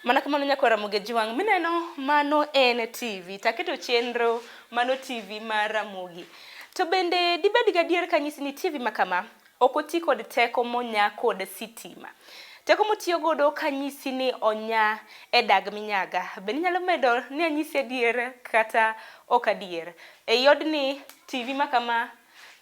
Mana kamano nyakwar Ramogi Ajwang' mineno mano en TV taketo chenro mano TV mar Ramogi. To bende dibed gadier kanyisi ni TV ma kama ok oti kod teko monya kod sitima. Teko motiyo godo kanyisi ni onya e dag minyaga. Bende inyalo medo ni anyisi adier kata ok adier. Ei odni TV ma kama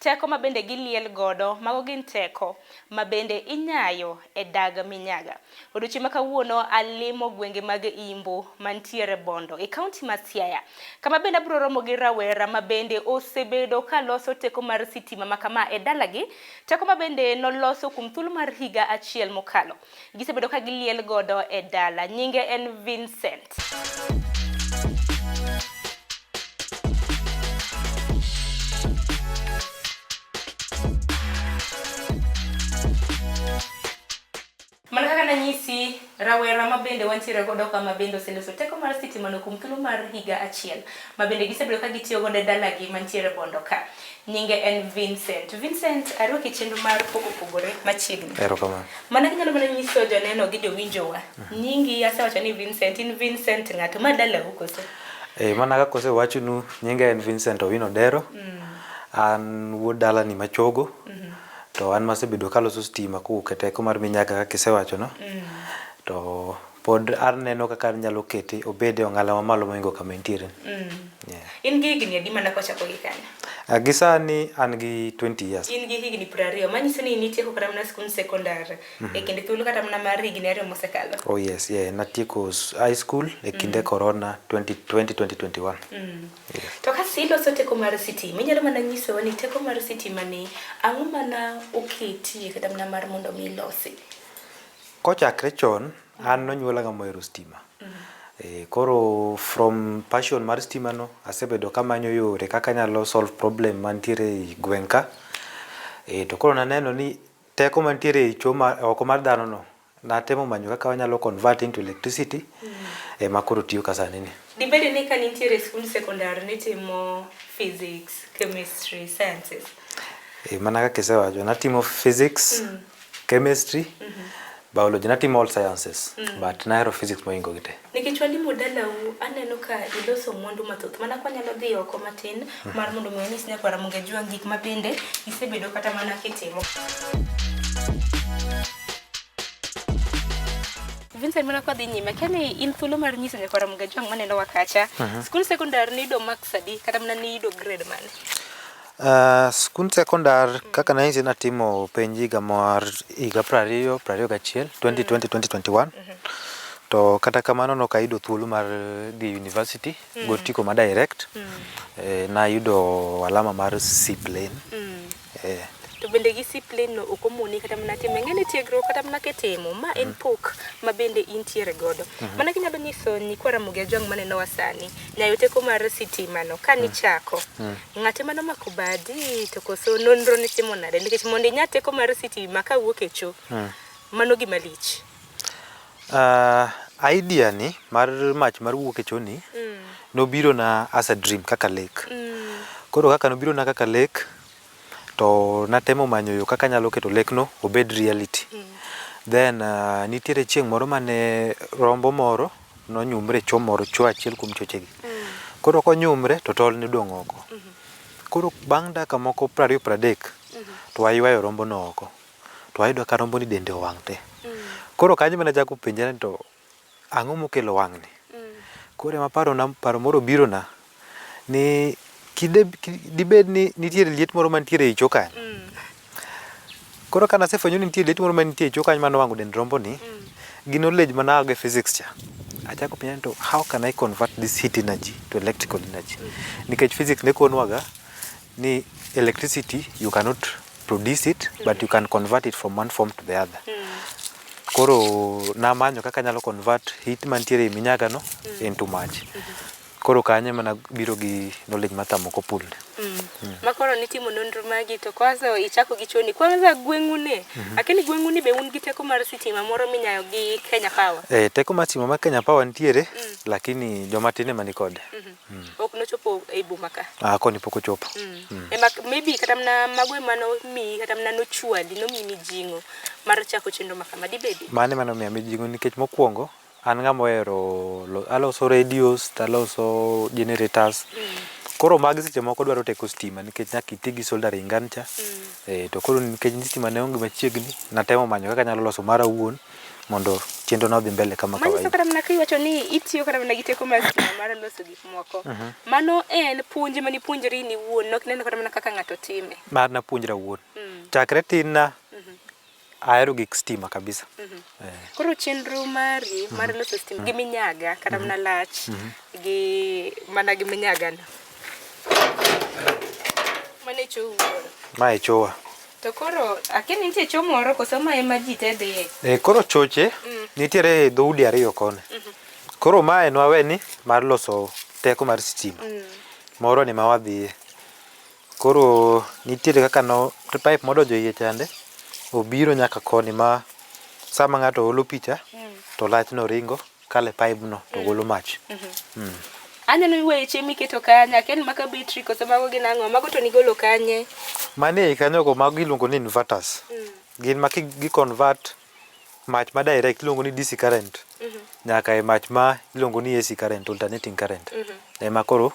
Teko ma bende giliel godo, mago gin teko ma bende inyayo e dag minyaga. Odiochieng' ma kawuono alimo gwenge mag Imbo mantiere Bondo e kaunti ma Siaya, kama bende abiro romo gi rawera ma bende osebedo ka loso teko mar sitima ma kama e dalagi, teko ma bende noloso kuom thuolo mar higa achiel mokalo. Gisebedo ka giliel godo e dala. Nyinge en Vincent. Mana kaka nanyisi, rawera ma bende wantiere godo ka ma bende oseloso teko mar sitima no kuom thuolo mar higa achiel ma bende gisebedo ka gitiyo godo e dalagi mantiere Bondo ka. Nyinge en Vincent. Vincent, arwaki e chenro mar Pok Opogore machiegni. Erokamano. Mana kinyalo mana nyiso joneno gi jowinjowa. Nyingi asewacho ni Vincent, in Vincent ng'ato ma dalau koso? Eh, mana kaka osewachonu, nyinga en Vincent Owino Odero. An wuod dalani Machogo. To an masebedo kaloso stima kowuok e teko mar minyaga kaka isewachono. To pod aneno kaka anyalo kete obed e ong'ala mamalo mohingo kama entiere. Yeah. In gi higni adi mana kwachako gi kanyo? Gi sani an gi 20 years. In gi higni 20, manyiso ni nitieko kata mana skund sekondar e kinde thuolo kata mana mar higni 2 mosekalo. Oh yes, yeah, natieko high school e kinde corona 2020 2021. Yes. To ka iloso teko mar sitima, inyalo mana nyisowa ni teko mar sitima ni ang'o mana oketie kata mana mar mondo mi ilosi? Kochakre chon, an nonyuola ng'ama ohero stima. Koro from passion mar stima no, asebedo kamanyo yore kaka anyalo solve problem mantiere ei gweng' ka. To koro naneno ni teko mantiere ei cho oko mar dhano no, natemo manyo kaka wanyalo convert into electricity, ema koro tiyo ka sani ni. Dibed ni ka nintiere e skund sekondar nitimo physics, chemistry, sciences? Mana kaka isewacho, natimo physics, chemistry, biology, natimo all sciences, but nahero physics mohingo gi te. Nikech walimo dalau, aneno ka iloso mwandu mathoth. Mana ka wanyalo dhi oko matin mar mondo mi wanyis nyakwar Ramogi Ajwang' gik ma bende isebedo kata mana kitimo. Vincent, mana kwa dhi nyime, akia ni in thuolo mar nyiso nyakwar Ramogi Ajwang' manenowa kacha. Skul sekondar niyudo marks adi kata mana niyudo grade mane? Skund sekondar kaka nanyisi natimo penj higa mar higa 20 21 2020 2021 to kata kamano nok ayudo thuolo mar dhi university gotiko ma direct. Nayudo alama mar C plain. To bende gi C plain no ok omoni kata mana timo, ing'e ni tiegruok kata mana kitimo ma en pok ma bende intiere godo. Mana kinyalo nyiso nyikwa Ramogi Ajwang' manenowa sani, nyayo teko mar sitima no ka nichako, ng'ate mane omako badi to koso nonro nitimo nade? Nikech mondo inya teko mar sitima kawuok e cho, mano gima lich. Idea ni mar mach mar wuok e cho ni nobiro na as a dream kaka lek. Koro kaka nobiro na kaka lek to natemo manyo yo kaka anyalo keto lekno obed reality. Then nitiere chieng' moro mane rombo moro nonyumre e cho moro, cho achiel kuom chochegi. Koro konyumre to tol nodong' oko. Koro bang' dakika moko 20 30 to waywayo rombo no oko. To wayudo ka rombo ni dende owang' te. Koro kanyo ema nachako penjra ni to ang'o mokelo wang'ni? Koro ema parona paro moro obirona ni kide dibed ni nitiere liet moro mantiere ei cho kanyo. Koro ka nasefwenyo ni nitie liet moro mantie ei cho kanyo manowang'o dend rombo ni, gi knowledge mane aa go e physics cha, achako penjra ni to how can I convert this heat energy to electrical energy? Nikech physics ne konwa ga ni electricity you cannot produce it but you can convert it from one form to the other. Koro namanyo kaka anyalo convert heat mantiere ei minyaga no into mach. Koro kanyo ema nabiro gi knowledge mar thermocouple ni. Ma koro nitimo nonro magi to kwanza ichako gi choni. Kwanza gweng'u ni, akia ni gweng'u ni be un gi teko mar sitima moro minyayo gi Kenya Power? Teko mar sitima mar Kenya Power nitiere, lakini joma tin ema nikode. Ok nochopo ei boma ka? Ah, koni pok ochopo. Ema maybe kata mana mago ema nomiyi kata mana nochwali, nomiyi mijing'o mar chako chenro ma kama, dibedi? Mano ema nomiya mijing'o nikech mokwongo. An ng'ama ohero aloso radios to aloso generators. Koro magi seche moko dwaro teko stima nikech nyaka iti gi soldering gun cha. To koro nikech stima ne onge machiegni, natemo manyo kaka anyalo loso mara awuon mondo chenro na odhi mbele kama Manyiso kawaida. kata mana kiwacho ni itiyo kata mana gi teko mar stima mar loso gik moko. Mano en puonj mane ipuonjori in iwuon, nok ineno kata mana kaka ng'ato time. Mar napuonjra awuon. Chakre tin na ahero gik stima kabisa. Eh. Koro chenro mari mar loso stima gi minyaga kata mana lach gi mana gi minyaga no. Mano e choo wuoro. Ma e chowa. To koro akia ni nitie choo moro koso ma ema ji te dhiye. E, koro choche nitiere dhoudi ariyo koni. Koro mae nwawe ni mar loso teko mar stima. Moro ni ma wadhiye. Koro nitiere kaka no pipe modonjo iye chande obiro nyaka koni ma sama ng'ato olo pi cha to lachno ringo kalo e pipe no to golo mach. Aneno weche miketo kanyo, akia ni maka betri koso mago gin ang'o, mago to nigolo kanye? Manie iye kanyo go mago iluongo ni inverters. Gin ma gi convert mach ma direct iluongo ni DC current nyaka e mach ma iluongo ni AC current, alternating current. Ema koro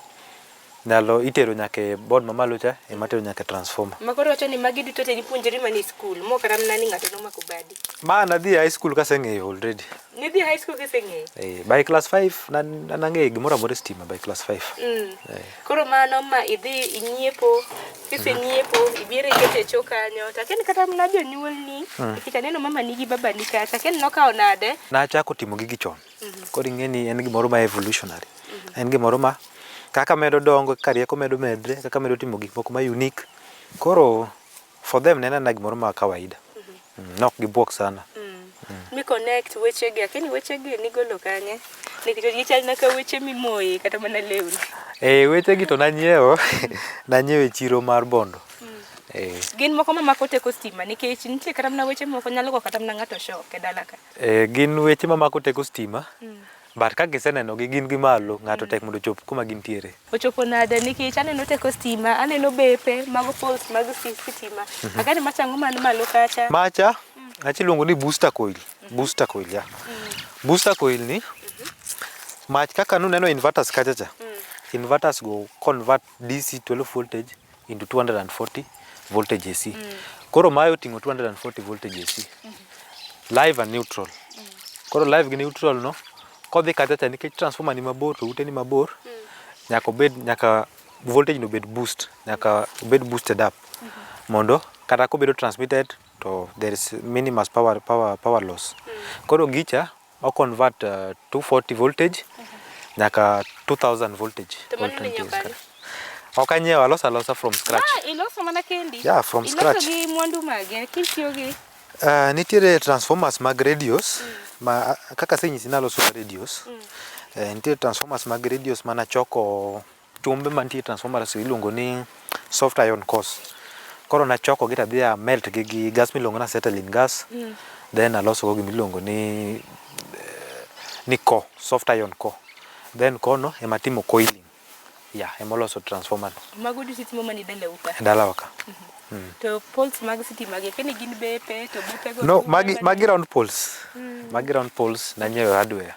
nyalo itero nyaka e board mamalo cha ema tero nyaka e transformer. Ma koro wacho ni magi duto te nipuonjori mana e skul, mok kata mana ni ng'ato nomako badi. Ma nadhi e high school kaseng'eyo already. Nidhi e high school kiseng'eyo? Eh, by class 5 nang'eyo gimoro amora e stima by class 5. Eh. Koro mano ma idhi inyiepo, kisenyiepo ibiro ikete e choo kanyo. To akia ni kata mana jonyuolni, nikech aneno mamani gi babani kacha, akia ni nokawo nade? Nachako timo gigi chon. Koro ing'e ni en gimoro ma evolutionary. En gimoro ma kaka medo dongo, kaka rieko medo medre, kaka medo timo gik moko ma unique. Koro for them ne en anena gimoro ma kawaida. Nok gibuok sana. Mi connect wechegi, akia ni wechegi nigolo kanye? Nikech gichalna ka weche mimoye kata mana lewni. Eh, wechegi to nanyiewo, nanyiewo e chiro mar Bondo. Eh. Gin moko mamako teko stima nikech nitie kata mana weche moko nyalo go kata mana ng'ato shock e dala ka. Eh, gin weche mamako teko stima. But ka giseneno gi gin gi malo, ng'ato tek mondo ochop kuma gintiere. Ochopo nade nikech aneno teko stima, aneno bepe mago poles mag sitima. Akia ni macha ang'o man malo kacha. Macha, macha iluongo ni booster coil. Booster coil, ya. Booster coil ni, mach kaka nuneno inverters kacha cha. Inverters go convert DC 12 voltage into 240 voltage AC. Koro mae oting'o 240 voltage AC. Live and neutral. Koro live gi neutral no, kodhi kacha cha nikech transformer ni mabor to ute ni mabor, nyaka obed nyaka voltage no obed boost, nyaka obed boosted up. Mondo kata kobedo transmitted to there is minimal power loss. Koro gicha o convert 240 voltage nyaka 2000 voltage. To mano ninyiewo kanye? Ok anyiewo, aloso alosa from scratch. Ah, iloso mana kendi? Yeah, from scratch. Iloso gi mwandu mage? Kitiyo gi? Nitiere transformers mag radios ma kaka asenyisi naloso radios. Nitie transformers mag radios manachoko chumbe mantie transformers iluongo ni soft iron cores. Koro nachoko gi tadhi a melt gi gi gas miluongo ni acetylene gas. Then aloso go gimiluongo ni core, soft iron core. Then core no ema timo coiling. Yeah, emoloso transformer no. Mago duto itimo mana e dalau ka? E dalawa ka. To poles mag sitima gi, akia ni gin bepe to bepe go No, magi round poles. Magi round poles nanyiewo e hardware.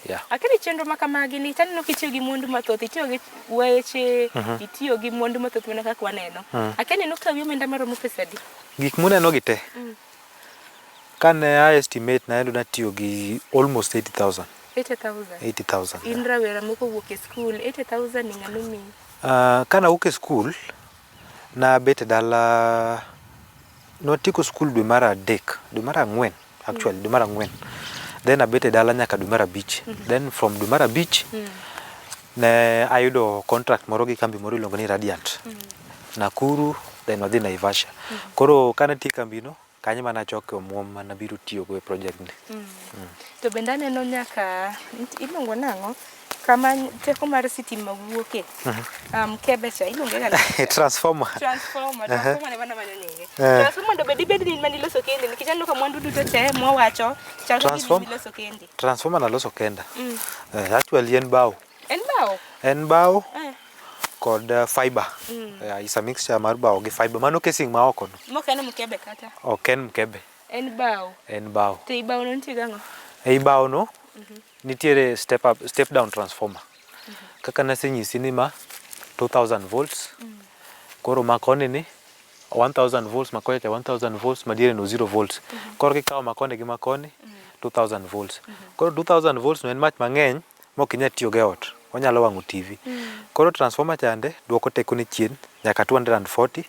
Yeah. Akia ni chenro ma kamagi ni taneno kitiyo gi mwandu mathoth, itiyo gi weche, itiyo gi mwandu mathoth mana kaka waneno. Akia ni nokawi omenda maromo pesa adi? Gik muneno gi te. Kane a estimate nayudo natiyo gi almost 80,000. 80,000? 80,000. In rawera mokowuok e skul, 80,000 ni ng'ano miyi? Kana awuok e skul, nabet e dala, nwatieko skul dwe mar adek, dwe mar ang'wen actually, dwe mar ang'wen. Then abet e dala nyaka dwe mar abich. Then from dwe mar abich, ne ayudo contract moro gi kambi moro iluongo ni Radiant. Nakuru, then wadhi Naivasha. Koro kane atiyo e kambi no, kanyo ema nachoke omuom manabiro tiyogo e project ni. To bende aneno nyaka, iluongo nang'o? Kama teko mar sitima wuoke. Mkebe cha, iluonge ga nang'o? Transformer. Transformer, transformer ne wana manyo nyinge. Transformer to be dibed ni in maniloso kendi nikech aneno ka mwandu duto te mwawacho chal ka gima iloso kendi. Transformer naloso kenda. Actually en bao. En bao? En bao kod fiber. Is a mixture mar bao gi fiber. Mano casing ma oko no. Mok en mkebe kata? Ok en mkebe. En bao. En bao. To i bao no nitie gang'o? Ei bao no nitiere step up, step down transformer. Kaka nasenyisi ni ma 2000 volts. Koro ma koni ni 1000 volts, ma kocha cha 1000 volts, madiere no 0 volts. Koro kikawo ma koni gi ma koni 2000 volts. Koro 2000 volts no en mach mang'eny mok inyal tiyogo e ot. Onyalo wang'o TV. Koro transformer chande duoko tekone chien nyaka 240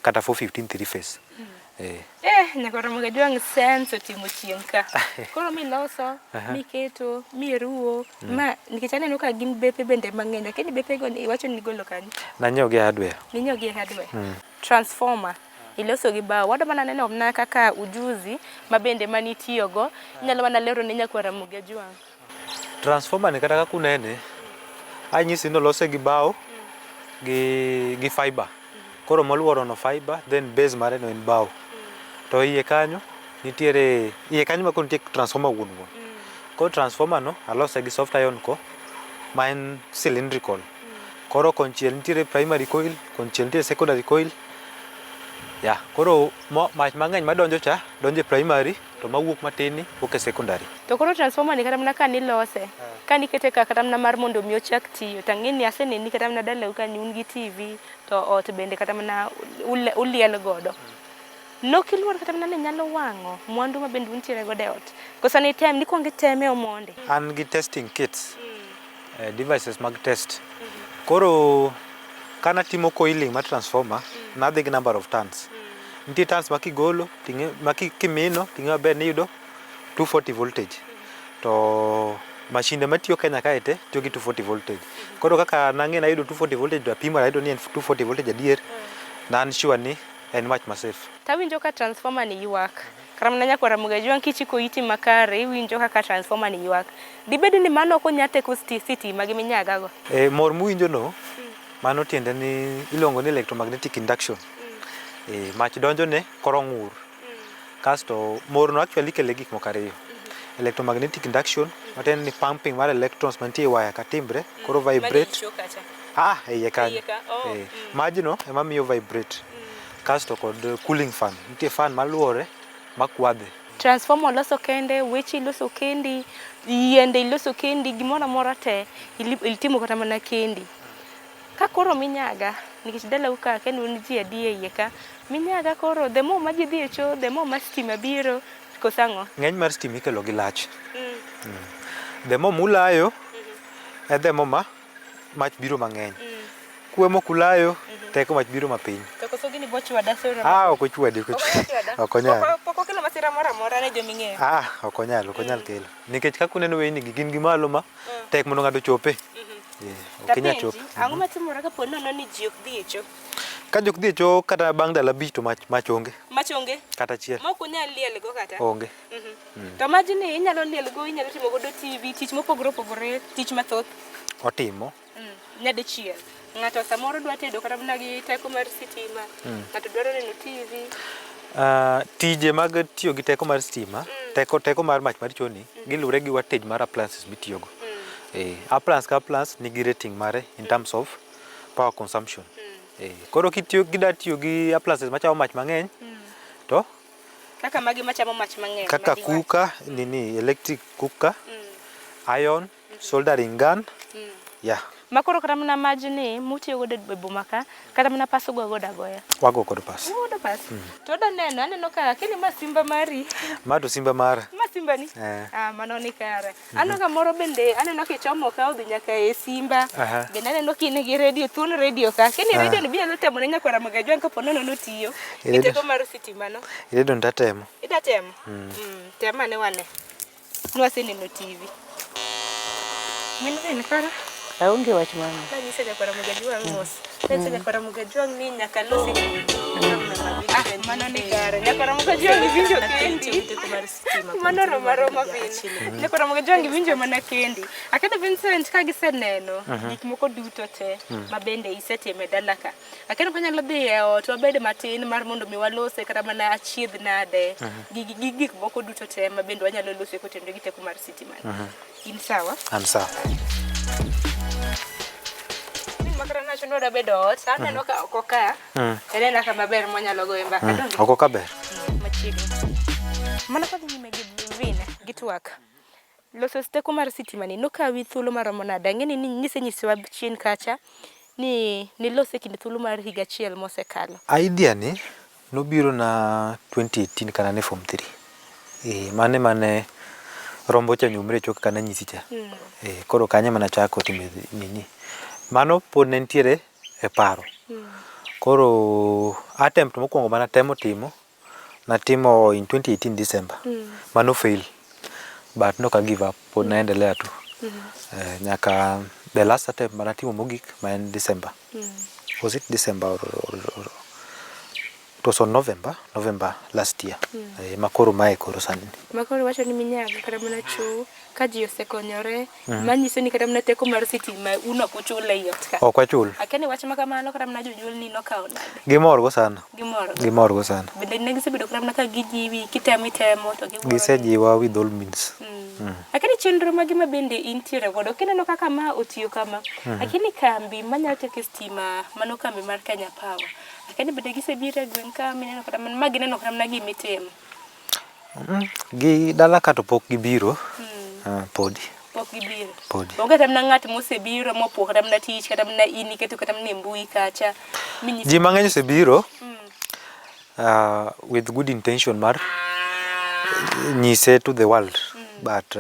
kata 415 three phase. Eh. Eh, nyaka Ramogi Ajwang' sense otimo chieng' ka. Koro miloso, miketo, miruwo, ma nikech aneno ka gin bepe bende mang'eny. Lakini bepe go iwacho ni igolo kanye? Nanyiewo gi e hardware. Ninyiewo gi e hardware. Transformer iloso gi bao. Wadwa mana neno mana kaka ujuzi ma bende manitiyogo. Inyalo mana lero ne nyakwar Ramogi Ajwang'. Transformer ni kata kaka unene, anyisi ni olose gi bao gi fiber. Koro moluoro no fiber, then base mare no en bao. To iye kanyo nitiere iye kanyo ma koro nitie transformer wuon wuon. Koro transformer no alose gi soft iron core ma en cylindrical. Koro konchiel nitiere primary coil, konchiel nitiere secondary coil. Yeah, koro mach mang'eny madonjo cha donjo e primary to mawuok matin ni wuok e secondary. To koro transformer ni kata mana ka nilose, ka nikete ka kata mana mar mondo mi ochak tiyo, to ang'e ni aseneni kata mana dalau kanyo un gi TV to ot bende kata mana uliel godo. Nok iluor kata mana ni nyalo wang'o mwandu ma bende untiere godo e ot. Koso nitem, nikwongo iteme omondi. An gi testing kits, devices mag test. Koro kanatimo coiling mar transformer, nadhi gi number of turns. Nitie turns ma kigolo, ma kimino ting'e maber ni iyudo 240 voltage. To mashinde matiyo Kenya kae te tiyo gi 240 voltage. Koro kaka nang'e nayudo 240 voltage to apimo ayudo ni en 240 voltage adier, ne an sure ni en mach ma safe. Tawinjo ka transformer ni ywak. Kata mana nyakwar Ramogi Ajwang' kichiko iti makare iwinjo kaka transformer ni ywak. Dibed ni mano ok onya teko sitima gi minyaga go? E, mor muwinjo no, mano tiende ni iluongo ni electromagnetic induction. E, mach donjo ne koro ng'ur. Kasto mor no actually ikele gik moko ariyo. Electromagnetic induction, matiende ni pumping mar electrons mantie e waya ka timbre, koro vibrate. Ah, e iye kanyo. Iye ka, oh, Eh, majno ema miyo vibrate. Kasto kod cooling fan. Nitie fan maluore makwadhe. Transformer oloso kende, weche iloso kendi, yiende iloso kendi, gimoro amora te ilitimo kata mana kendi. Ka koro minyaga, nikech dalau ka akia ni un ji adi e iye ka, minyaga koro the more ma ji dhi e cho, the more ma stima biro, koso ang'o? Ng'eny mar stima ikelo gi lach. The more mulayo, e the more ma mach biro mang'eny. Kwe mok ulayo, teko mach biro mapiny. To koso gini bochwada soro? Ah, ok ochwadi, ok ochwadi. Ok onyal. Pok okelo masira moro amora ne joming'eyo? Ah, ok onyal, ok onyal kelo. Nikech kaka uneno weyni gi gin gi malo ma tek mondo ng'ato ochope. Eh, ok inyal Tapenji, chopo. ang'o matimore kapo nono ni ji ok dhi e cho? Ka ji ok dhi e cho kata bang' ndalo abich to mach, mach onge. Mach onge? Kata achiel. Ma ok unyal liel go kata? Onge. To majni inyalo liel go, inyalo timo godo TV, tich mopogore opogore, tich mathoth. Otimo. Nyadichiel. Ng'ato samoro dwa tedo kata mana gi teko mar sitima, ng'ato dwaro neno TV. Tije mag tiyo gi teko mar stima, teko mar mach mar choni, giluwore gi wattage mar appliances mitiyogo. Appliance ka appliance nigi rating mare in terms of power consumption. Koro kitiyo kida tiyo gi appliances machamo mach mang'eny, to kaka magi machamo mach mang'eny, kaka cooker, nini electric cooker, iron, soldering gun, yeah. Makoro kata mana majni mutiyo godo e boma ka, kata mana pas ugo godo agoya. Wago kod pas. Ugo godo pas. To adwa neno, aneno ka kini ma simba mari. Ma to simba mara. Ma simba ni? Eh. Ah, mano ni kare. Aneno ka moro bende, aneno kichomo ka odhi nyaka e simba. Bende aneno ka in gi radio, thuon radio ka. Kini radio ni binyalo temo ne nyakwar Ramogi Ajwang' kapo nono notiyo. Gi teko mar sitima no. Radio ni tatemo. Ida temo? Tem ane wane. Nwaseneno TV. Min vin koro? Aonge wach mano. Nanyise nyakwar Ramogi Ajwang' mos. Nanyise nyakwar Ramogi Ajwang' ni nyaka losi. Ah, mano ni kare. Nyakwar Ramogi Ajwang' iwinjo kendi. Mano roma roma vin. Nyakwar Ramogi Ajwang' iwinjo mana kendi. Aketo Vincent ka giseneno gik moko duto te ma bende isetimo e dala ka. Akeno kanyalo dhi e ot wabed matin mar mondo mi walose kata mana achiedh nade gi gik moko duto te ma bende wanyalo lose kotenore gi teko mar sitima. In sawa? An sawa. Makata nacho ni wadwa bedo ot, aneno ka oko ka, en ena kama ber mwanyalo goye mbaka. Donge? Oko ka ber. Machiegni. Mana kadhi nyime gi Vin, gi twak. Loso teko mar sitima ni nokawi thuolo maromo nade? Ang'e ni nisenyisowa chien kacha ni nilose e kind thuolo mar higa achiel mosekalo. Idea ni nobiro na 2018 kana ne form 3. Eh, mano ema ne rombo cha nyumre e choke kaka nanyisi cha. Eh, koro kanyo ema nachako timo nini. Mano pod ne nitiere e paro. Koro attempt mokwongo manatemo timo, natimo in 2018 December. Mano fail. But nok a give up, pod naendelea tu. Eh, nyaka the last attempt manatimo mogik ma en December. Was it December or it was on November, November last year. Eh, ma koro mae koro sani. Ma koro iwacho ni minyaga kata mana cho ka ji osekonyore manyiso ni kata mana teko mar sitima un ok uchul ei ot ka. Ok wachul. Akia ni wach ma kamano kata mana jonyuolni nokawo nade? Gimor go sana. Gimor go. Gimor go sana. Bende ne gisebedo kata mana ka gijiwi kitemo itemo to giwuoro ni- Gisejiwa with all means. Akia ni chenro mage ma bende intiere godo kineno kaka ma otiyo kama. Akia ni kambi manyalo teko e stima mano kambi mar Kenya Power. Akia ni bende gisebiro e gweng' ka mineno kata mana ma gineno kata mana gima itimo. Gi dala ka to pok gibiro. Ah, podi. Pok gibiro. Podi. Onge kata mana ng'at mosebiro mopuo kata mana tich kata mana in iketo kata mana e mbui kacha minyisi Ji mang'eny osebiro with good intention mar nyise to the world but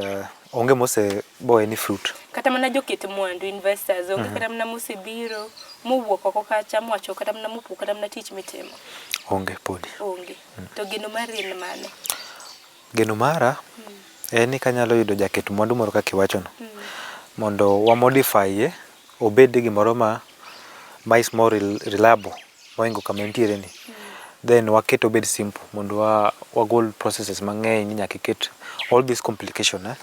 onge mose bo any fruit. Kata mana joket mwandu investors onge kata mana mosebiro mowuok oko kacha mowacho kata mana mopuo kata mana tich mitimo. Onge podi. Onge. To geno mari en mane? Geno mara en ni kanyalo yudo jaket mwandu moro kaka iwachono mondo wa modify ye obed gimoro ma is more reliable mohingo kama entiere ni. Then waket obed simple mondo wagol processes mang'eny ni nyaka iket all this complication eh.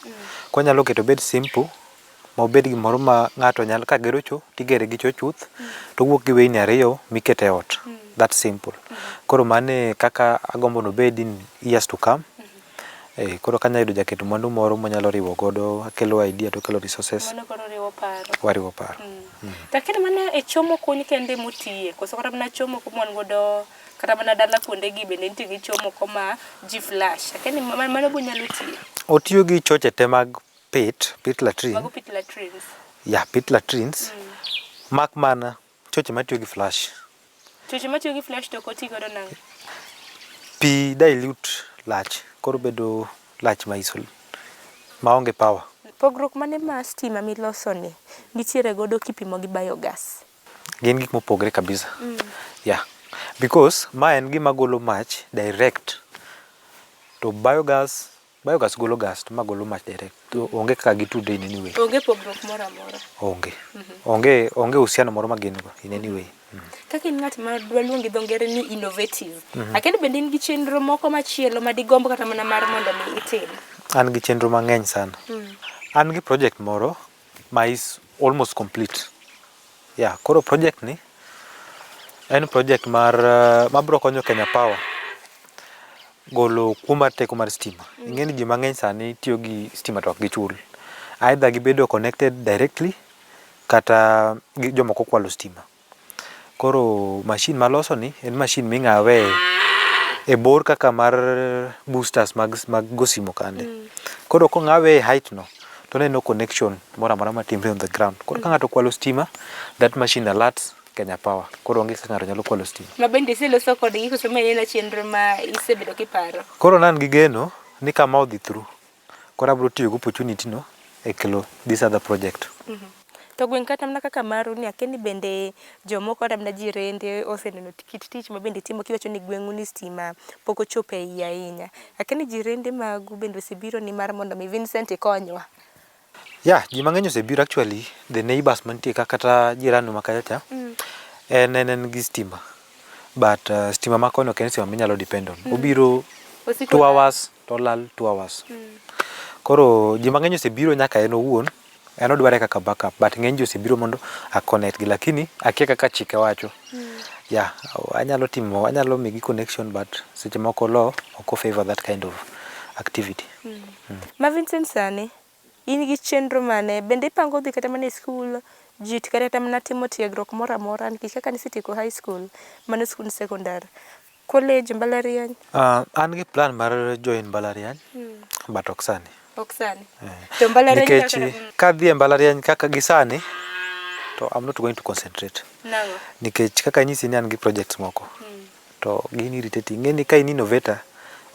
Kwanyalo keto obed simple ma obed gimoro ma ng'ato nyalo ka gero cho tigere gi cho chuth towuok gi weyni ariyo mikete e ot. That simple. Koro mano e kaka agombo ni obed in years to come. Eh, koro kanya yudo jaket mwandu moro mwanyalo riwo godo, akelo idea to okelo resources. Mano koro riwo paro. Wariwo paro. To akia ni mana e cho mokuny kende mutiye koso kata mana cho moko mwan godo kata mana dala kuonde gi bende nitie gi cho moko ma ji flush. Akia ni mano be onyalo tiyo. Otiyo gi choche te mag pit latrine. Mago pit latrines. Yeah, pit latrines. Mak mana choche matiyo gi flush. Choche matiyo gi flush to ok oti godo nang'o? Pi dilute lach, koro bedo lach ma isol maonge power. Pogruok mane ma stima miloso ni nitiere godo kipimo gi biogas? Gin gik mopogre kabisa. Yeah. Because ma en gima golo mach direct. To biogas golo gas to ma golo mach direct. To onge kaka gitudre in any way. Onge pogruok moro amora. Onge. Onge uhusiano moro ma gin go in any way. Kaka in ng'at ma dwaluong gi dho ngere ni innovative. Akia ni bende in gi chenro moko machielo ma digomb kata mana mar mondo mi itim? An gi chenro mang'eny sana. An gi project moro ma is almost complete. Yeah, koro project ni en project mar mabiro konyo Kenya Power golo kuo mar teko mar stima. Ing'e ni ji mang'eny sani tiyo gi stima to ok gichul. Either gibedo connected directly kata jomoko kwalo stima. Koro machine maloso ni en machine ming'awe e bor kaka mar boosters mag go simo kande. Koro kong'awe e height no to oneno connection moro amora matimre on the ground. Koro ka ng'ato okwalo stima, that machine alerts Kenya Power. Koro onge kaka ng'ato nyalo kwalo stima. Ma bende iseloso kodgi koso ma en chenro ma isebedo kiparo? Koro ne an gi geno ni ka ma odhi through, koro abiro tiyo gi opportunity no e kelo this other project. To gweng' kata mana kaka maru ni akia ni bende jomoko kata mana jirende oseneno kit tich ma bende itimo kiwacho ni gweng'u ni stima pok ochopo e iye ahinya. Akia ni jirende magu bende osebiro ni mar mondo mi Vincent ikonywa. Yeah, ji mang'eny osebiro actually, the neighbors mantie ka kata jirani ma kacha cha, en gi stima. But stima ma kono ok en stima minyalo depend on. Obiro Osiko 2 lal. hours to olal 2 hours. Koro ji mang'eny osebiro nyaka en owuon, en odware kaka backup but ng'eny ji osebiro mondo a connect gi lakini akia kaka chike wacho. Yeah, anyalo timo anyalo migi connection but seche moko law ok o favor that kind of activity. Ma Vincent sani, in gi chenro mane? Bende ipango dhi kata mana e skul, jit kata mana timo tiegruok moro amora nikech kaka nisetieko high school, mano skund sekondar. College, mbalariany? An gi plan mar join mbalariany but ok sani. Ok sani. To mbalariany Nikech kaka kadhi e mbalariany kaka gi sani to I'm not going to concentrate. Nang'o? Nikech kaka anyisi ni an gi projects moko to gin irritating. Ing'e ni ka in innovator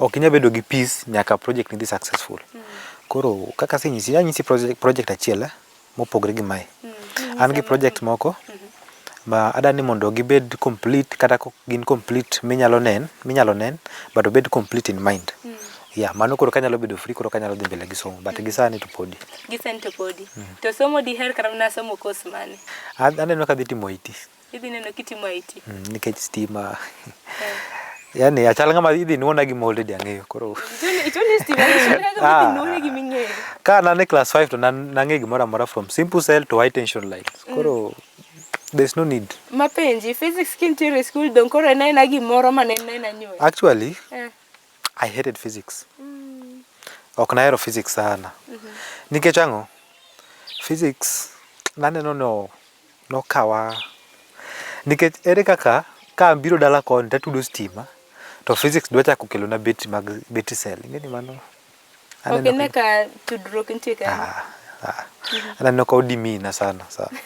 ok inyal bedo gi peace nyaka project ni dhi successful. Koro kaka asenyisi, anyisi project achiel mopogre gi mae. An gi project moko ma adwa ni mondo gibed complete kata kok gin complete minyalo nen but obed complete in mind. Yeah, mano koro kanyalo bedo free koro kanyalo dhi mbele gi somo but gi sani to podi. Gi sani to podi. To somo diher kata mana somo course mane? Aneno ka adhi timo IT. Idhi neno kitimo IT. Nikech stima yani achal ng'ama idhi nuona gima already ang'eyo koro Ichoni stima ichal kaka idhi nuone gima ing'eyo. Ka nan e class 5 to nang'e gimoro amora from simple cell to high tension lines. Koro there's no need. Mapenji, physics kintiere e school dong koro en aena gimoro mane en aena nyuol. Actually, I hated physics. Ok nahero physics sana. Nikech ang'o? Physics naneno no nokawa nikech ere kaka ka abiro dala koni tatudo stima to physics dwa chako kelona betri mag battery cell. Ing'e ni mano Ok ine ka tudruok nitie kanyo. Ah, ah. Aneno ka odimina sana sana.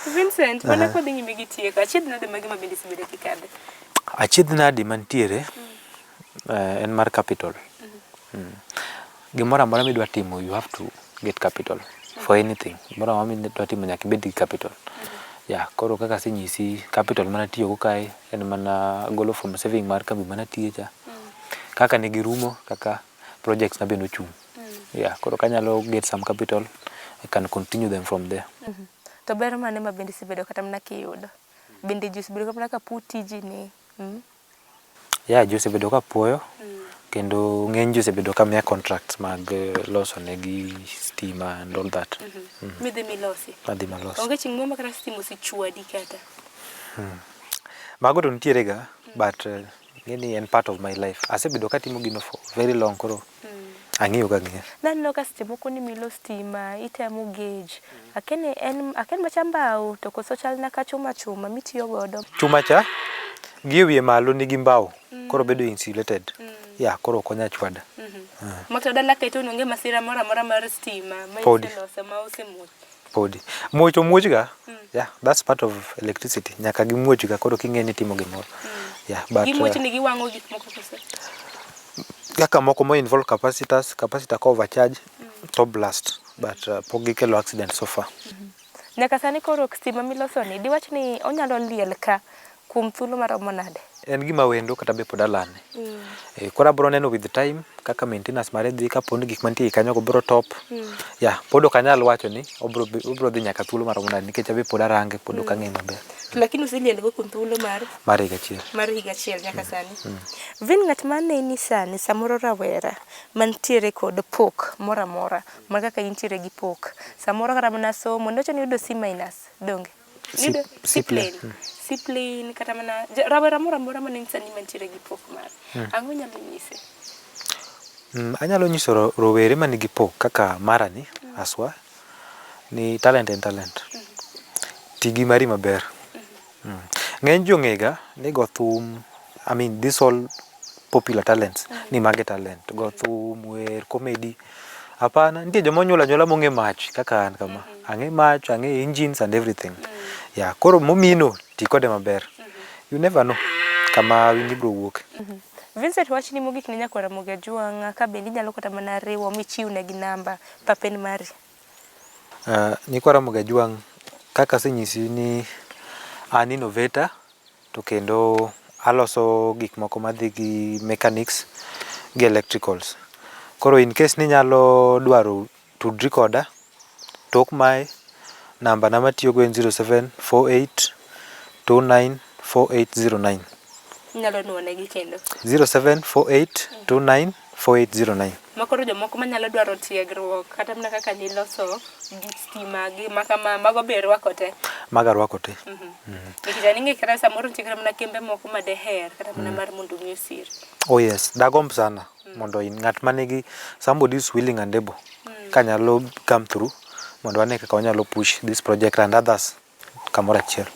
Vincent, mana kodhi nyime gi tieko, achiedh nade mage ma bende isebedo kikadhe? Achiedh nadi mantiere en mar capital. Gimoro amora midwa timo you have to get capital for anything. Gimoro amora midwa timo nyaka ibed gi capital. Yeah, koro kaka asenyisi capital mana tiyogo kae en mana golo from saving mar kambi mana tiye cha. Kaka ne girumo kaka projects na be nochung'. Yeah, koro kanyalo get some capital I can continue them from there. To ber mane ma bende isebedo kata mana kiyudo? Bende ji osebedo kata mana ka puo tiji ni? Yeah, ji osebedo ka puoyo kendo ng'eny ji osebedo ka miya contracts mag loso negi stima and all that. Midhi milosi? Adhi malos. Onge chieng' moro ma kata stima osechwadi kata? Mago to nitiere ga but ing'e ni en part of my life. Asebedo katimo gino for very long koro ang'iyo ga ang'iya. Naneno ka seche moko ni milo stima, itemo gauge. Akia ni en akia ni macha mbao to koso chalna ka chuma chuma mitiyo godo. Chuma cha gi e wiye malo nigi mbao koro bedo insulated. Yeah, koro ok onyal chwada. Makata dala kae to onge masira moro amora mar stima ma Podi. iseloso ma osemuoch. Podi. Muoch to muoch ga. Yeah, that's part of electricity. Nyaka gimuoch ga koro king'e ni itimo gimoro. Yeah, but Gimuoch ni giwang'o gik moko koso? Kaka moko mo involve capacitors, capacitor ka overcharge to blast but pok gikelo accident so far. Nyaka sani koro stima miloso ni diwach ni onyalo liel ka kuom thuolo maromo nade? En gima wendo kata be pod alane. Koro abro neno with time kaka maintenance mare dhi kapo ni gik mantie kanyo go bro top. Yeah, pod ok anyal wacho ni obro dhi nyaka thuolo maromo nade nikech abe pod arange pod ok ang'e maber. To lakini oseliel go kuom thuolo mar Mar higa achiel. Mar higa achiel nyaka sani. Vin ng'at ma neni sani samoro rawera mantiere kod pok moro amora ma kaka intiere gi pok. Samoro kata mana somo niwacho ni iyudo C minus donge? C, C C plain. C plain kata mana rawera moro amora maneni sani mantiere gi pok mar. Ang'o inyalo nyise? Anyalo nyiso rowere manigi pok kaka mara ni aswa ni talent en talent. Ti gi mari maber. Ng'eny ji ong'e ga ni go thum, I mean this all popular talents ni mage talent. Go thum, wer, comedy. Hapana, nitie joma onyuolo anyuola mong'e mach kaka an kama. Ang'e mach, ang'e engines and everything. Yeah, koro momino ti kode maber. You never know kama winyi biro wuoke. Vincent wachni mogik ne nyakwar Ramogi Ajwang' ka bende inyalo kata mana riwo michiw negi namba papen mari. Nyikwa Ramogi Ajwang' kaka asenyisi ni an innovator to kendo aloso gik moko madhi gi mechanics gi electricals. Koro in case ni inyalo dwaro tudri koda tok mae namba na matiyogo en 0748 29 4809. Inyalo nuo negi kendo. 0748 29 4809. Makoro jomoko manyalo dwaro tiegruok kata mana kaka niloso gik stima gi makama mago be rwako te. Mago arwako te. Nikech an ing'e kata samoro nitie kata mana kembe moko ma deher kata mana mar mondo mi osir. Oh yes, dagomb sana mondo in ng'at manigi somebody is willing and able kanyalo come through mondo wane kaka wanyalo push this project and others kamoro achiel.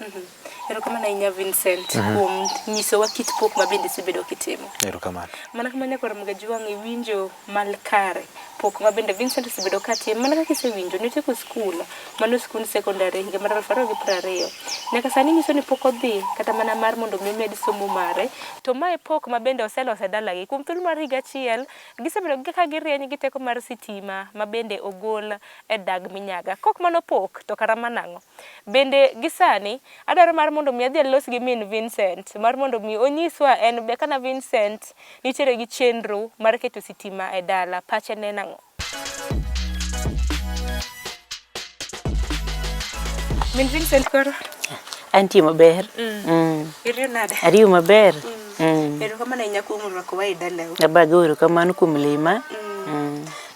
Erokamano ahinya Vincent kuom nyisowa kit pok ma bende isebedo kitimo. Erokamano. Mana kama nyakwar Mgajwang' iwinjo mal kare pok ma bende Vincent osebedo ka timo mana kaka isewinjo notieko skul mano skund sekondari e higa mar 2020 nyaka sani nyiso ni pok odhi kata mana mar mondo mi omed somo mare to mae pok ma bende oseloso e dalagi kuom thuolo mar higa achiel gisebedo ka girieny gi teko mar sitima ma bende ogol e dag minyaga kok mano pok to kara manang'o Bende gi sani, adwaro mar mondo mi adhi alos gi min Vincent mar mondo mi onyiswa en be kana Vincent nitiere gi chenro mar keto sitima e dala, pache ne en ang'o? Min Vincent koro? Antie maber. Iriyo nade? Ariyo maber. Erokamano ahinya kuom rwakowa e dalau. Abago erokamano kuom lima.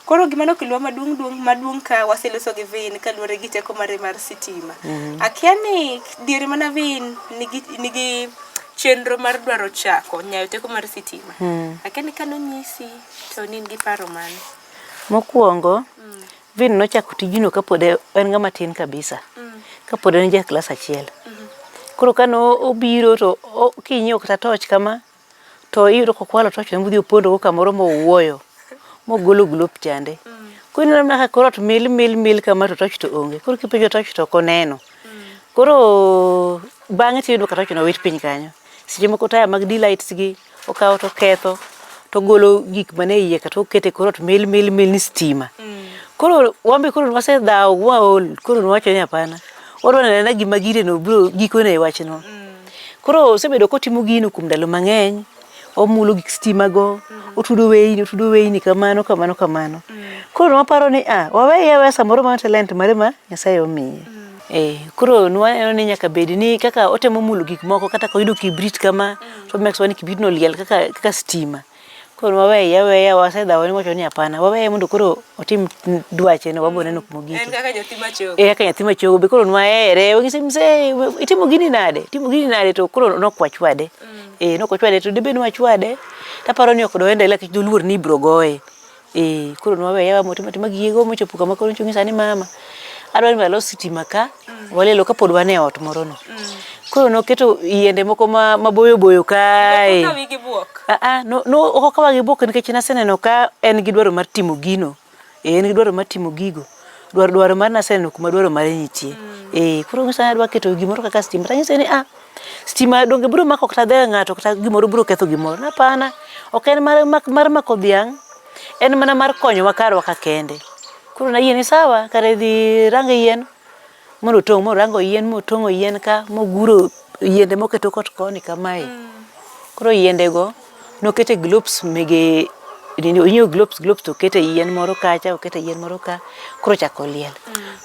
Koro gima nokelwa maduong' duong' maduong' ka waseloso gi Vin kaluwore gi teko mare mar sitima. Akia ni diere mana Vin nigi, nigi chenro mar dwaro chako nyayo teko mar sitima. Akia ni kanonyisi to ne in gi paro mane? Mokwongo, Vin nochako tijno kapod en ng'ama tin kabisa. Kapod en ja klas achiel. Koro kane obiro to kinyiewo kata toch kama, to iyudo kokwalo toch no modhi opondo go kamoro mowuoyo mogolo glop chande. Koro ineno mana ka kor ot mil mil mil kama to toch to onge. Koro kipenjo toch to ok oneno. Koro bang'e tiyudo ka toch no owit piny kanyo. Seche moko taya mag D-lights gi okawo to oketho togolo gik mane iye ka tokete kor ot mil mil mil ni stima. Koro wan be koro wasedhawo waol koro nwawacho ni hapana. Wadwa neno anena gima gireno biro gikone wachno. Koro osebedo kotimo gino kuom ndalo mang'eny, omulo gik stima go, otudo weyni, otudo weyni kamano kamano kamano. Koro waparo ni ah, waweye aweya samoro mano talent mare ma Nyasaye omiye. Eh, koro nwaneno ni nyaka bed ni kaka otemo mulo gik moko kata koyudo kibrit kama, to make sure ni kibrit no oliel kaka, kaka stima. Koro waweye aweya wasedhawo ni wacho ni hapana, waweye mondo koro otim dwache no wabo neno kuma ogike. En kaka nyathi machogo. Eh, kaka nyathi machogo be koro nwahere, wanyise mzee, itimo gini nade? Itimo gini nade? To koro nok wachwade. Eh, nok wachwade to debed ni wachwade, taparo ni ok doendelea nikech doluor ni ibro goye. Eh, koro nwaweye aweya motimo atima gigego mochopo kama koro nyocha onyisa ni mama, adwa ni mondo alos sitima ka, walelo kapod wan e ot moro no. Koro noketo yiende moko ma maboyo boyo kae. Nok okawi gi buok. Ah ah, no, no ok okawa gi buok nikech naseneno ka en gi dwaro mar timo gino. Eh, en gi dwaro mar timo gigo. Dwaro dwaro mar naseneno kuma dwaro mare nitie. Eh, koro onyisa ni adwa keto gimoro kaka stima. Tanyise ni ah, stima donge biro mako kata dho ng'ato kata gimoro biro ketho gimoro. Hapana, ok en mar, mar mako dhiang', en mana mar konyowa karwa ka kende. Koro nayie ni sawa, kare dhi rang yien mondo otong', morango yien motong'o yien ka moguro yiende moketo kot koni kamae. Koro yiende go nokete globes mege nini onyiewo globes globes to okete yien moro kacha okete yien moro ka koro ochako liel.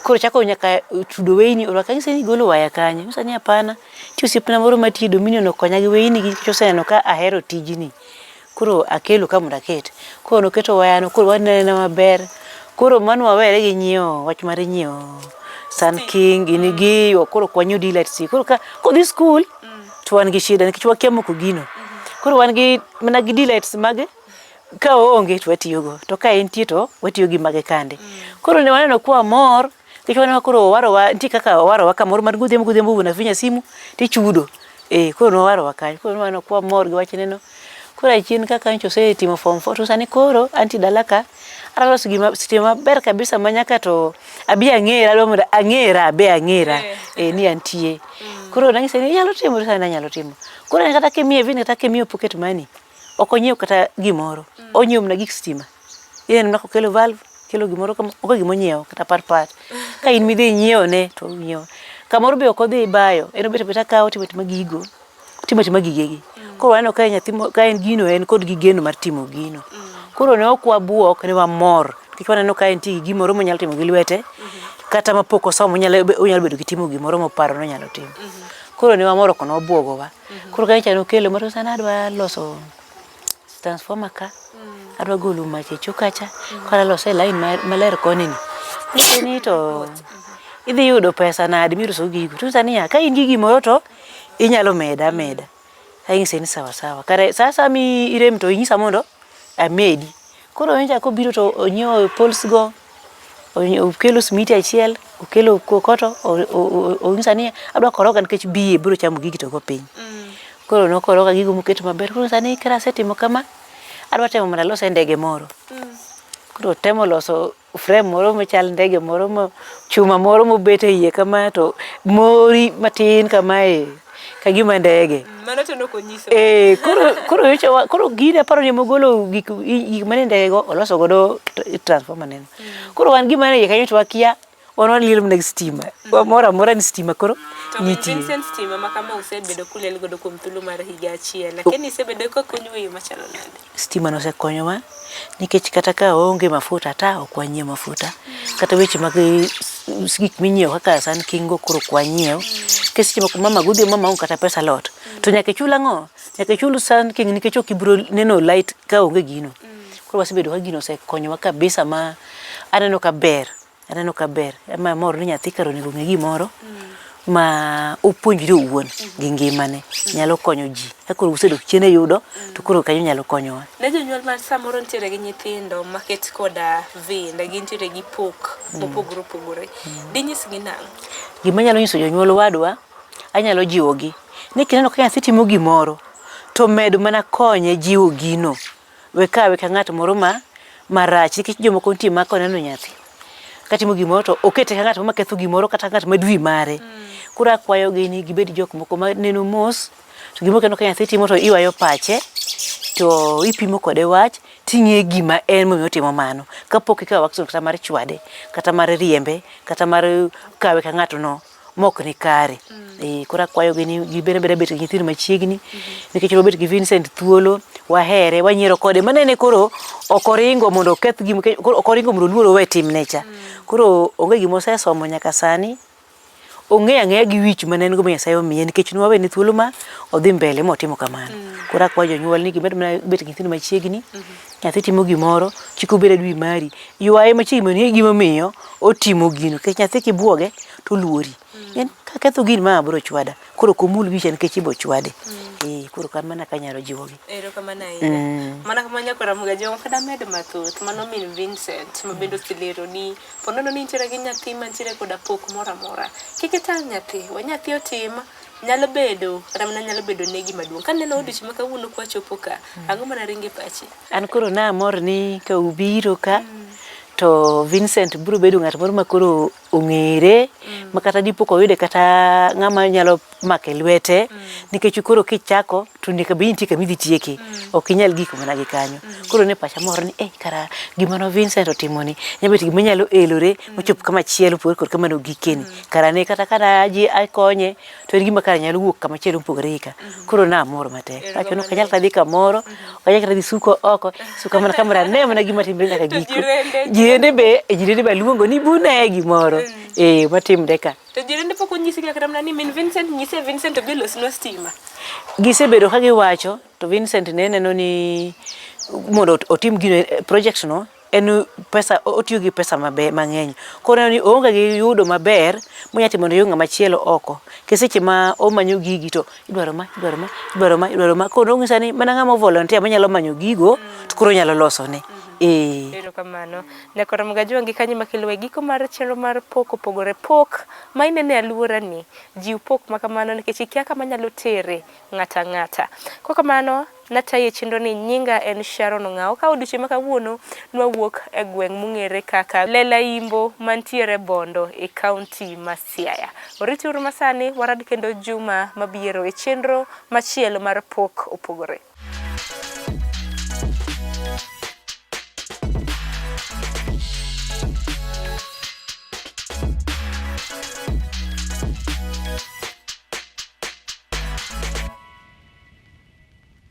Koro ochako nyaka tudo weyni orwako anyise ni igolo waya kanye? Onyisa ni hapana, nitie osiepna moro matiyo e Dominion okonya gi weyni gi nikech oseneno ka ahero tijni. Koro akelo ka mondo aket. Koro noketo waya no koro wanene maber. Koro mano wawere gi nyiewo wach mar nyiewo Sun King gini gi koro ok wanyiew D-lights. Koro ka kodhi skul to wan gi shida nikech wakia moko gino. Koro wan gi mana gi D-lights mage ka oonge to watiyogo to ka entie to watiyo gi mage kande. Koro ne waneno kwa mor nikech waneno koro owarowa nitie kaka owarowa kamoro mar godhiambo godhiambo wuon afinya simu tichudo. Eh, koro nowarowa kanyo koro nwaneno kwa mor gi wachne no. Koro achien kaka nyocha osetimo form four to sani koro antie dala ka adwa loso gima sitima maber kabisa ma nyaka to abi ang'era adwa mondo ang'era abe ang'era eh, ni antie. Koro nanyise ni inyalo timo to sani anyalo timo. Koro en kata kimiye vin kata kimiye pocket money ok onyiew kata gimoro, onyiewo mana gik stima. Ineno mana kokelo valve, kelo gimoro kama, onge gima onyiewo kata part part. Ka in midhi inyiewo ne to onyiewo. Kamoro be ok odhi bayo, en obet abeta ka otimo atima gigo, otimo atima gigegi. Koro waneno ka nyathi ka en gino en kod gi geno mar timo gino. Koro ne ok wabuok, ne wamor nikech waneno ka entie gi gimoro monyalo timo gi lwete, kata mapok osomo onyalo onyalo bedo gi timo gimoro moparo ni onyalo timo. Koro ne wamor ok nobuogowa. Koro kanyocha nokelo moro sana adwa loso transformer ka, adwa golo mach e cho kacha, koro alose e line maler koni ni. Anyise ni to idhi yudo pesa nadi miloso gigo? Tonyisa niya, ka in gi gimoro to inyalo meda ameda. Anyise ni sawa sawa. Kare sa asaya mi irem to inyisa mondo amedi. Koro nyocha kobiro to onyiewo poles go. Okelo simiti achiel, okelo kokoto, onyisa ni adwa koroga nikech biye biro chamo gigi to go piny. Koro nokoroga gigo moketo maber. Koro onyisa ni kara asetimo kama, adwa temo mondo alose ndege moro. Koro otemo loso frame moro machal ndege moro ma chuma moro mobet e iye kama to mori matin kamae kagima ndege. Mano to nok onyiso. Eh, koro koro nyocha wa- koro gini aparo ni emogolo gik gik mane ndege go oloso godo transformer neno. Koro wan gima ne iye kanyo to wakia wan waliel mana gi stima. Wamor amora ni stima koro To min nitie. Vincent stima ma kama usebedo kuliel godo kuom thuolo mar higa achiel. Akia ni isebedo ka konyo e yo machalo nade? Stima no osekonyowa nikech kata ka waonge mafuta ta ok wanyiew mafuta. Kata weche mag gik minyiewo kaka san king go koro ok wanyiew. Nikech seche moko mama godhiambo mama onge kata pesa alot. To nyaka ichul ang'o? Nyaka ichul san king nikech ok ibiro neno light ka onge gino. Koro wasebedo ka gino osekonyowa kabisa ma aneno ka ber. Aneno ka ber ema amor ni nyathi kare onego ong'e gimoro ma opuonjre owuon gi ngimane nyalo konyo ji. Ka koro usedok chien e yudo to koro kanyo nyalo konyowa. Ne jonyuol ma samoro nitiere gi nyithindo maket koda vinda gintiere gi pok mopogore opogore dinyisgi nang'o? Gima anyalo nyiso jonyuol wadwa, anyalo jiwogi ni kineno ka nyathi timo gimoro to med mana konye jiwo gino. We kawe ka ng'at moro ma marach nikech jomoko nitie ma koneno nyathi katimo gimoro to okete ka ng'at moro maketho gimoro kata ng'at ma dwi mare. Koro akwayogi ni gibed jok moko ma neno mos to gimoro kineno ka nyathi timo to iywayo pache to ipimo kode wach ting'iye gima en momiyo otimo mano kapok ikawo action kata mar chwade kata mar riembe kata mar kawe ka ng'ato no mok ni kare. Eh, koro akwayogi ni gibed abeda bet gi nyithindo machiegni nikech wabet gi Vincent thuolo, wahere, wanyiero kode. Manene koro ok oringo mondo oketh gima, koro ok oringo mondo oluor owe timne cha. Koro onge gima osesomo nyaka sani. Ong'eyo ang'eya gi wich mane en go ma Nyasaye omiye nikech nwawene thuolo ma odhi mbele motimo kamano. Koro akwayo jonyuol ni gimed mana bet gi nyithindo machiegni. Nyathi timo gimoro, kik obed adui mari. Ywaye machiegni mondo ing'e gimomiyo otimo gino. Nikech nyathi kibuoge to oluori. En kaketho gini ma biro chwada. Koro ok omul wicha nikech ibo chwade. Eh, koro kamano e kaka anyalo jiwogi. Erokamano ahinya. Mana kamano nyakora Ramogi Ajwang' ok damed mathoth. Mano min Vincent ma bende oselero ni ponono ni intiere gi nyathi mantiere koda pok moro amora. Kik itang' nyathi, we nyathi otim. Nyalo bedo kata mana nyalo bedo ne gima duong'. Kaneno odiochieng' ma kawuono kwachopo ka, ang'o mana ringo e pachi? An koro namor ni ka ubiro ka to Vincent biro bedo ng'at moro ma koro ong'ere ma kata dipo koyude kata ng'ama nyalo make lwete nikech koro kichako to nyaka bed ni nitie kama idhi tieke ok inyal gik mana gi kanyo. Koro ne pacha mor ni eh kara gima no Vincent otimo ni nyalo bet gima nyalo elore mochop kama chielo opogore kod kama nogikeni. Kara ne kata ka ne akonye to en gima kara nyalo wuok kama chielo mopogore gi ka. Koro namor matek. Awacho ni ok anyal kata dhi kamoro, ok anyal kata dhi suko oko, suka mana kamoro ane mana gima timre nyaka giko. Jirende be, jirende be aluongo ni bune gimoro. Eh, matimre ka. To jirende pok onyisi kata mana ni min Vincent nyise Vincent obi olosnwa stima. Gisebedo ka giwacho to Vincent ne neno ni mondo otim gino project no en pesa otiyo gi pesa maber mang'eny. Koro oneno ni oonge gi yudo maber monya timo mondo oyud ng'ama chielo oko. Nikech seche ma omanyo gigi to idwaro ma, idwaro ma, idwaro ma, idwaro ma. Koro onyisa ni mana ng'ama o volunteer manyalo manyo gigo to koro onyalo losone. Ee. Erokamano. Nyaka Ramogi Ajwang' gi kanyo makelo e giko mar chenro mar pok opogore. Pok ma ineno e alworani, jiw pok ma kamano nikech ikia kama nyalo tere ng'ato ang'ata. Kokamano, natayi e chenro ni nyinga en Sharon Ong'awo ka odiochieng' ma kawuono nwawuok e gweng' mong'ere kaka Lela Imbo mantiere Bondo e kaunti ma Siaya. Oriti uru masani, warad kendo juma mabiro e chenro machielo mar pok opogore.